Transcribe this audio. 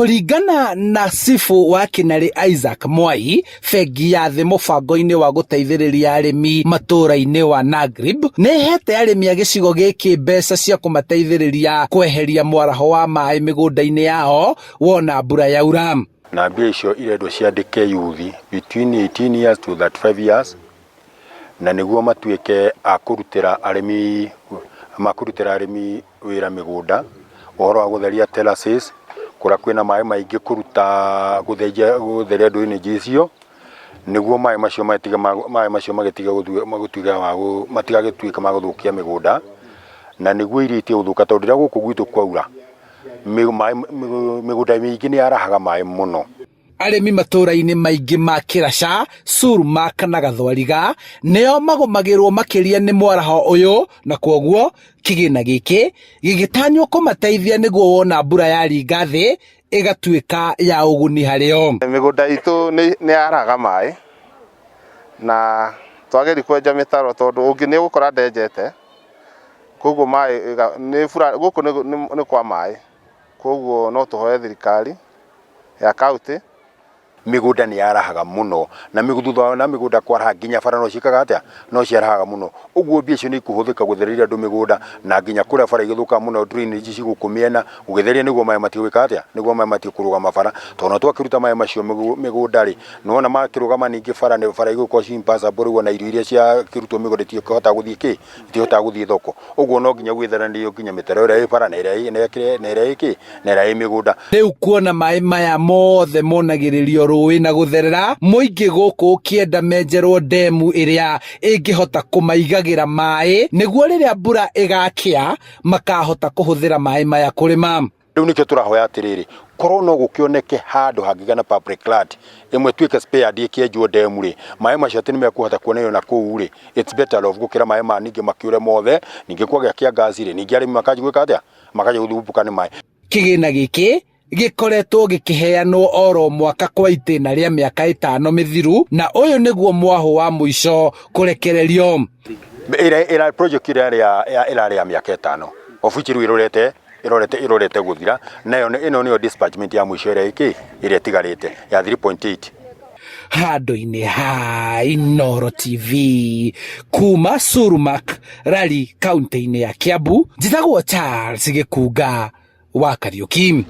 Kũringana na cibũ wa Kĩnarĩ Isaac Mwai, bengi ya thĩ mũbango-inĩ wa gũteithĩrĩria arĩmi matũũra-inĩ wa Nagrib nĩ ĩhete arĩmi a gĩcigo gĩkĩ mbeca cia kũmateithĩrĩria kweheria mwaraho wa maĩ mĩgũnda-inĩ yao wona mbura yaura. Na mbia icio irendwo ciandĩke yuthi between 18 years to 35 years na nĩguo matuĩke a kũrutĩra arĩmi makũrutĩra arĩmi wĩra mĩgũnda, ũhoro wa gũtheria terraces, kũrĩa kwĩna maĩ maingĩ kũruta gũtheria gũtheria drainage icio, nĩguo maĩ macio matige maĩ macio magĩtige gũtuĩka matigagĩtuĩke ma gũthũkia mĩgũnda, na nĩguo irio itige gũthũka tondũ rĩrĩa gũkũ gwitũ kwaura, mĩgũnda mĩingĩ nĩ yarahaga maĩ mũno. Arĩmi matũũra-inĩ maingĩ ma Kĩraca, Surma kana Gathwariga nĩo magũmagĩrwo makĩria nĩ mwaraho ũyũ na kwoguo kĩgĩna gĩkĩ gĩgĩtanywo kũmateithia nĩguo wona mbura yaringa thĩ ĩgatuĩka ya ũguni harĩo. Mĩgũnda itũ nĩ yaraga maĩ na twageria kwenja mĩtaro tondũ ũngĩ nĩ ũgũkora ndenjete, koguo maĩ nĩ bura gũkũ nĩ kwa maĩ, koguo no tũhoe thirikari ya kaunti. Mĩgũnda nĩ yarahaga mũno na thutha wa na mĩgũnda kwaraha nginya bara no ciĩkaga atĩa no ciarahaga mũno ũguo mbia icio nĩ ikũhũthĩka gũthereria andũ mĩgũnda na nginya kũrĩa bara igĩthũkaga mũno drainage ci gũkũ mĩena gũgĩtheria nĩguo maĩ matige gwĩka atĩa nĩguo maĩ matige kũrũgama bara tondũ ona twakĩruta maĩ macio mĩgũnda rĩ nĩwona makĩrũgama ningĩ bara nĩ bara igũkorwo ci impassable rĩu ona irio iria ciakĩrutwo mĩgũnda itingĩhota gũthiĩ kĩ itihotaga gũthiĩ thoko ũguo no nginya gwĩtheranĩrio nginya mĩtaro ĩrĩa ĩ bara na ĩrĩa na ĩrĩa ĩ na ĩrĩa ĩ mĩgũnda. Rĩu kuona maĩ maya mothe monagĩrĩrio rũĩ na gũtherera, mũingĩ gũkũ ũkĩenda menjerwo ndemu ĩrĩa ĩngĩhota kũmaigagĩra maĩ nĩguo rĩrĩa mbura ĩgakĩa makahota kũhũthĩra maĩ maya kũrĩma. Rĩu nĩkĩo tũrahoya atĩrĩrĩ, korwo no gũkĩoneke handũ hangĩgĩa na public land ĩmwe ĩtuĩke spared ĩkĩenjwo ndemu rĩ, maĩ macio atĩ nĩ mekũhota kuonererio na kũu rĩ, it's better off gũkĩra maĩ maya ningĩ makĩũre mothe, ningĩ kwagĩa kĩangazi rĩ, ningĩ arĩmi makanjia gwĩka atĩa? Makanjia gũthumbũka nĩ maĩ. Kĩgĩna gĩkĩ gĩkoretwo gĩkĩheanwo oro mwaka kwa itĩna rĩa mĩaka ĩtano mĩthiru na ũyũ nĩguo mwahũ wa mũico kũrekererio. Ĩra ĩra project ĩrĩa ĩrarĩ ya mĩaka ĩtano of which rĩu ĩrorete ĩrorete ĩrorete gũthira nayo ĩno nĩyo disbursement ya mũico ĩrĩa ĩkĩ ĩrĩa ĩtigarĩte ya 3.8. Handũ-inĩ ha Inooro TV kuma Surmak Rari kaunti-inĩ ya Kiambu, njĩtagwo Charles Gĩkunga wa Kariũki.